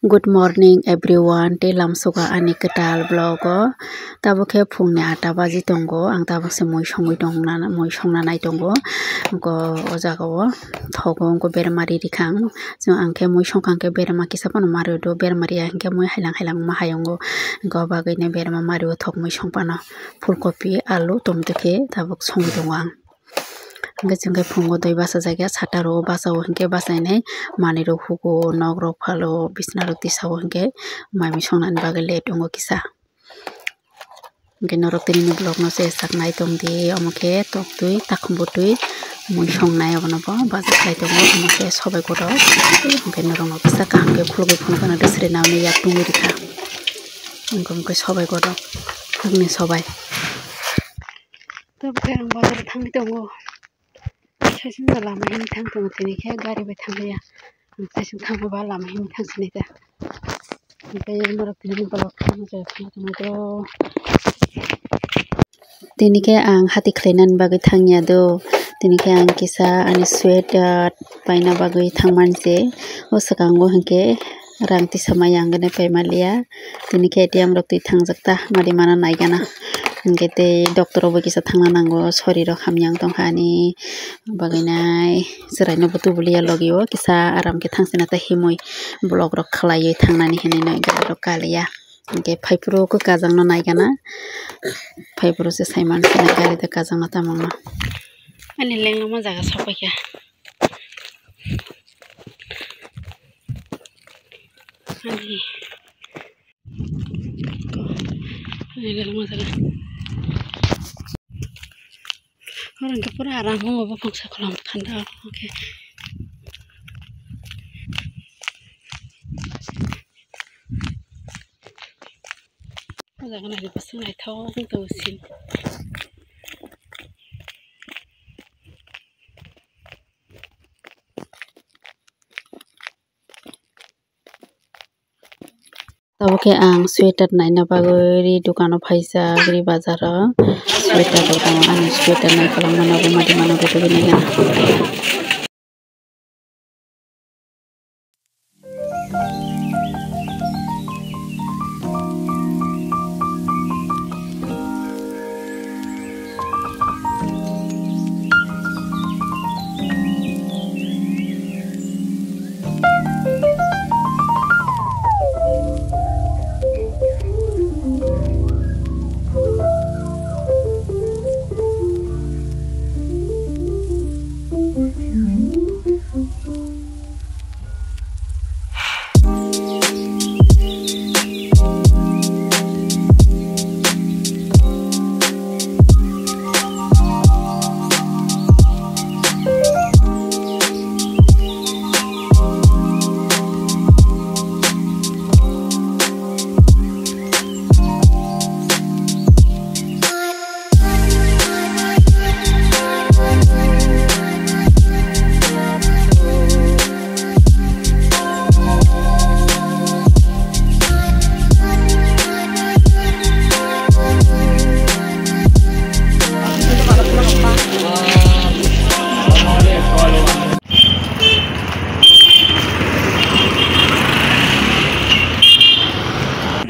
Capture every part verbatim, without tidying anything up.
Good morning everyone, tei lamsoka ani kwtal vlog o. Tabuk khe phungni atta baji tongo, ang tabuk se mui songwi tongna, mui songna nai tongo. Wngkhe o jaga o thogo, wngkhe berma ri rikha ang. Chwng ang khe mui songkha hwnkhe berma kisa phano ma rio do, berma riya hwnkhe mui hailang hailang ma hayungo. Wngkhe o bagwi no berma ma rio thok mui song phano. Phulkopi, alu, tomato khe tabuk songwi tongo ang. Hwnkhe chwng khe phungo twi bachajak ya, sata rogo bachao, hwnkhe bachainai manwirok hugo, nokrok phalo, bisnarok tisao, hwnkhe mai mui songnani bagwi late wngo kisa. Hwnkhe norok tini ni vlog no se sak nai tong di, omo khe tok twi, takhumbo twi, mui songnai, obono bo bachajak lai tongo, omo khe sobai kotor, hwnkhe norok no kisa kaham khe khulugwi phunukha na, bisri nani yak tungwi rikha, hwnkhe sobai kotor, khukni sobai. Tabuk khe ang bazar thangwi tongo. Saichung lama himwi thang tongo, tini khe gari bai thang liya. Ang saichung thango ba lama himwi thang sinai ta. Tei norok tini ni vlog kheno je kheno tongwi do. Tini khe ang hati khlainani bagwi thangya do. Tini khe ang kisa ani sweater paina bagwi thangmani se. O swkango hinkhe rang tisa maya ang gwnwi paima liya. Tini khe A T M rok twi thangjak ta, mari mana naigana. Hinkhe tei doctor rok bo kisa thangna nango, sori rok hamya wng tongkha ani bagwi nai. Chwraino bo tubuliya logi o, kisa aram khe thangsina ta himwi vlog rok khlaiwi thangnani hinwi no gari rok kaliya. Hinkhe phaiphuru khe kajangno naigana, phaiphuru se saiman sina gari da kajangno tamungno. Ani lengma jaga sopaikha. Ani. Ani lengma jaga. Oro hwnkhe pura aram wngo, buphang sakhulom khanda, okay. O jaga naidi bwswk naithok wng tongo sin. Tabuk khe ang sweater naina bagwi ri dukano phaijak, ri bazaro sweater rok tongo. Ani sweater naikolokma nogo, madi mano rw tugwi naikha.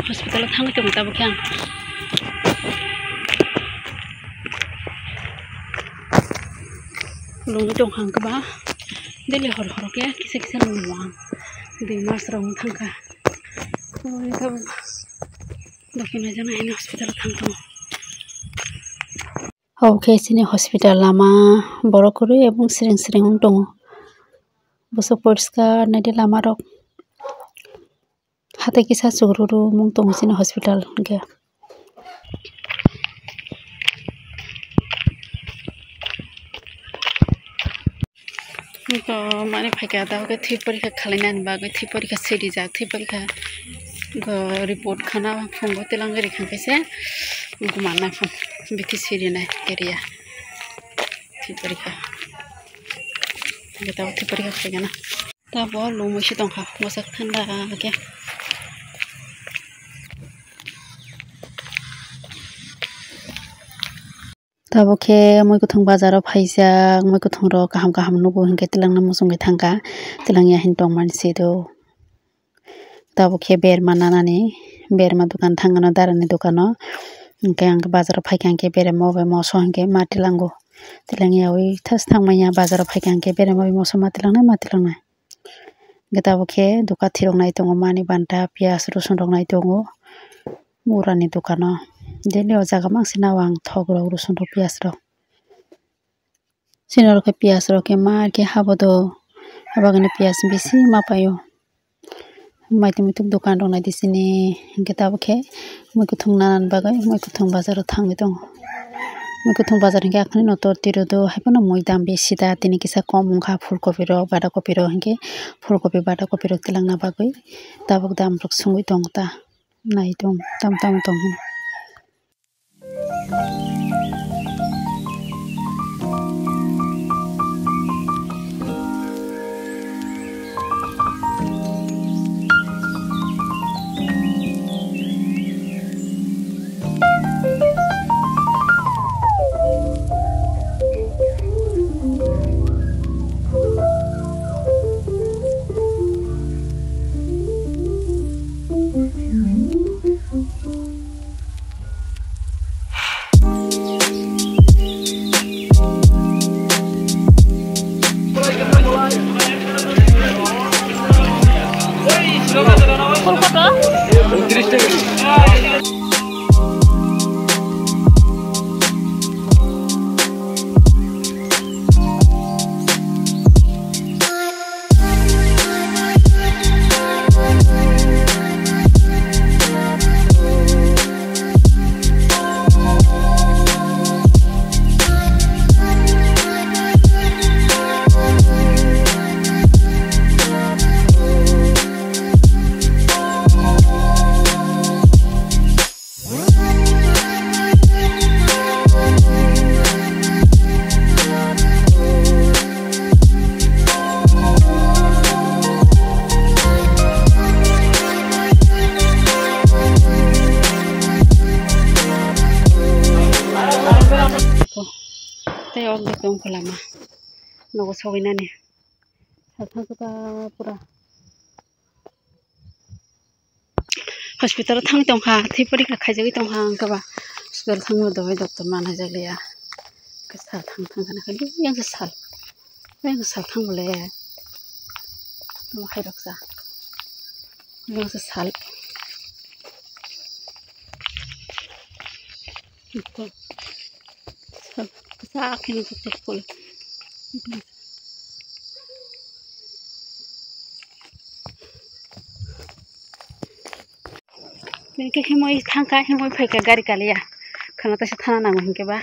Hospital o thangwi tongo tabuk khe ang. Lungwi tongkha ang kwbang. Daily hor hor khe kisa kisa lungwi ang. Dui mas rok wng thangkha. Oi tabuk dophinaijak nai hospital o thang tongo. Obo khe chini hospital lama, borok kwrwi ebong sring sring wng tongo. Bwswk poriskar naidi lama rok. Hatai kisa chukruru mung tongo chini hospital hwnkhe. Eko mani phaikha, tabukhe thwi porikha khwlainani bagwi, thwi porikha sirijak, thwi porikha, eko report khana phungo twlangwi rikha khe se, eko manna phung bithi sirinai area, thwi porikha, eko tabuk thwi porikha khwlaikha na. Tabuk lungwi se tongkha, bwswk thanda khe. Tabuk khe Muikwthwng bazar o phaijak, muikwthwng rok kaham kaham nugo hinkhe twlangno muchungwi thangkha, twlangya hinwi tongmani se do. Tabuk khe berma nanani, berma dokan thangano, darani dokano. Hwnkhe ang bazaro phaikha, hwnkhe berma bai moso hwnkhe ma tilango. Tilangya ui thas thangmanya, bazaro phaikha, hwnkhe berma bai moso ma tilangnai, ma tilangnai. Hwnkhe tabuk khe doka thwirok nai tongo, mani banta, piyaj, rosun rok nai tongo. Murani dokano daily o jaga mangsi nao ang thok rok, rosun rok, piyaj rok. Chini oro khe piyaj rok khe ma khe habo do, abagani piyaj bisi ma paio. Maitum muitum dokan rok naidi chini, hwnkhe tabuk khe muikwthwng nanani bagwi muikwthwng bazaro thangwi tongo. Muikwthwng bazar hwnkhe akhani no tor tiro do, haiphano mui dam bisi da, tini kisa kom wngkha phulkopi rok, badakopi rok, hwnkhe phulkopi, badakopi rok twlangna bagwi tabuk dam rok swngwi tongo ta, nai tong tam tam tong hwn. Tei o tongkha lama, nogo sogwi nani. Salthang khe ta pura hospital o thangwi tongkha, thwi porikha khaijagwi tongkha, hwnkhe ba hospital thangma dawai doctor manai jak liya. Hwnkhe sal thang thang khana khe, yang se sal, yang se sal thang bole. Tamo khairok sa, yang se sal. Sak khe nukha tei kol. Hwnkhe himwi thangkha, himwi phaikha gari kaliya. Khwna taisa thana nango hwnkhe ba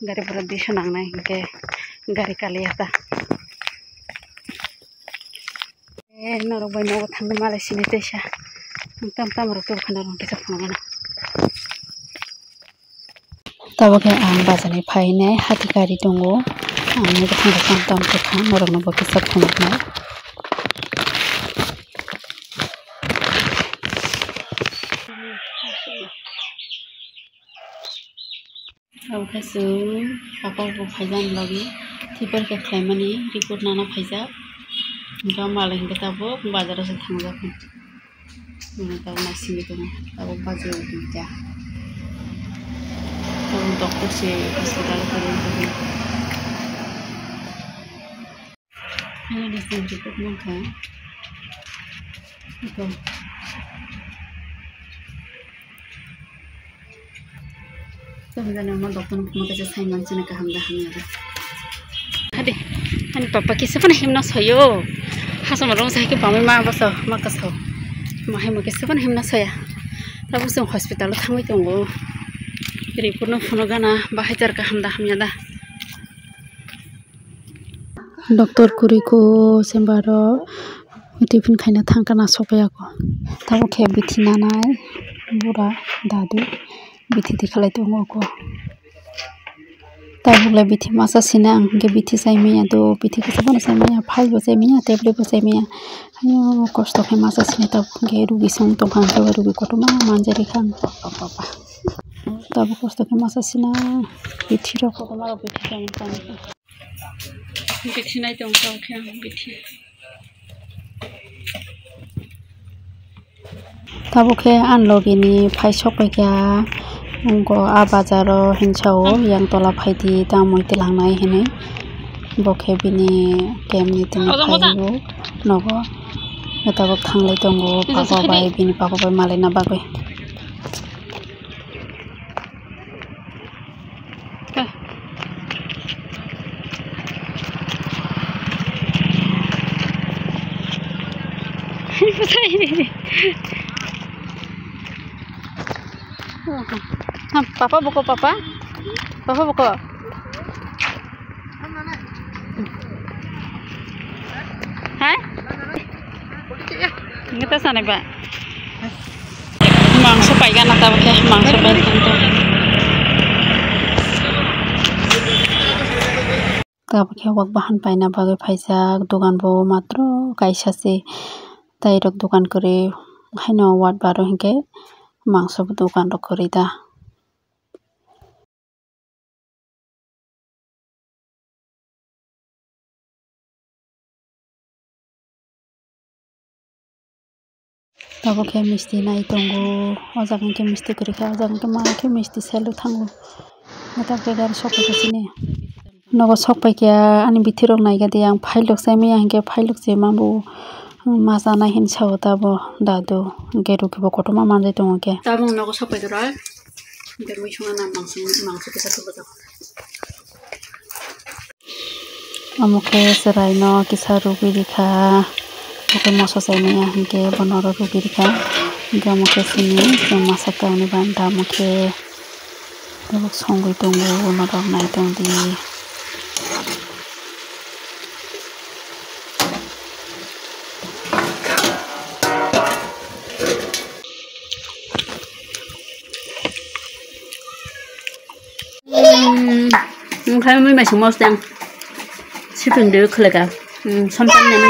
gari bwrwi duiso nangnai hwnkhe gari kaliya ta. Eh, norok bai nogo thangwi malai sini teisa. Tam tam rok tubu khana rong kisa phunukgana. Tabuk khe ang bazar ni phainai hati gari tongo. Ang nugwi thango tam tam kwthang norok no bo kisa phunuknai. Abo khe chwng papa bo phaijani bagwi thwi porikha khlaimani report nana phaijak. Hwnkhe malai hwnkhe tabuk bazaro se thangjak. Tabuk naisingwi tongo, tabuk baji o duita. Tabuk doctor se hospital o kwrwi tongkha. Ani report mankha. Ito. Tamo jani omo doctor no phunukhe se sai manchina kaham da hamya da. Hade, ani papa kisa phano himna soyo. Hasama rong sai khe bamai ma basa ma kasao. Ma hai ma kisa phano himna soya. Tabuk chwng hospital o thangwi tongo. Report no phunukgana bahai jar kaham da hamya da. Doctor kwrwi kho chamber o tiffin khaina thangkha na sophaiyakho. Tabuk khe bithi nanai bura dadu bithi tikhalai tongo kho. Tabuk le bithi masa sina ang hwnkhe bithi chai manya do, bithi kisa phano chai manya, phai bo chai manya, tablet bo chai manya. Ayo kosto khe masa sina tabuk hwnkhe rugi song tongkha hwnkhe rugi kotorma manjari kha ang. Tabuk kosto khe masa sina bithi rok kotorma rok bithi chai manya. Bithi nai tong tong khe ang bithi. Tabuk khe ani logi ni phai sok pai kha, wngkha a bazar o hinsa o yang tola phai di, tamo twi lang nai hinwi. Bo khe bini camp ni tini phai o nogo. Tabuk thanglai tongo papa bai, bini papa bai malaina bagwi. Papa buko, papa. Papa buko. Hai? Kita sana, Pak. Mangso paigana tabuk khe, mangso paigana. Tabuk khe wak bahan paina bagwi phaijak, dogan bo matro kaisa se, tei rok dogan kwrwi haino watbaro hinkhe mangso bo dogan rok kwrwi da. Tabuk khe misti nai tongo, o jaga hwnkhe misti kwrwi kha, o jaga hwnkhe malik khe misti selo thango. Tabuk khe gari sok paikha chini. Nogo sok paikha, ani bithi rok naiga de, ang phailok se maya hinkhe phailok se ma bo ma chanai hinwi sao tabo dadu, hinkhe rukhibo kotorma manjai tongo khe. Tabuk nogo sok paikha rw. Hinkhe mui songna mangso, mangso kisa subajak. Omo khe chwraino kisa rwgwi rikha. Omo khe moso chaimaya hinkhe bono oro rwgwi rikha. Hinkhe omo khe chini chwng masa tongni banta omo khe tabuk songwi tongo, norok nai tongdi. Wngkha mui maising mosdeng sipring de khwleka. Sontan nani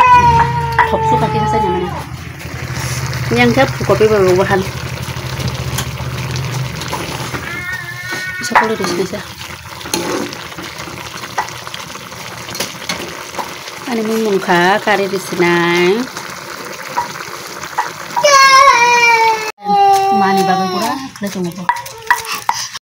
thok suka kisa sai nani. Yang khe phukopi bo wahan. Sakolo de sinasa. Ani mui mungkha kari risinai. Mani bagwi pura khlai tongo bo.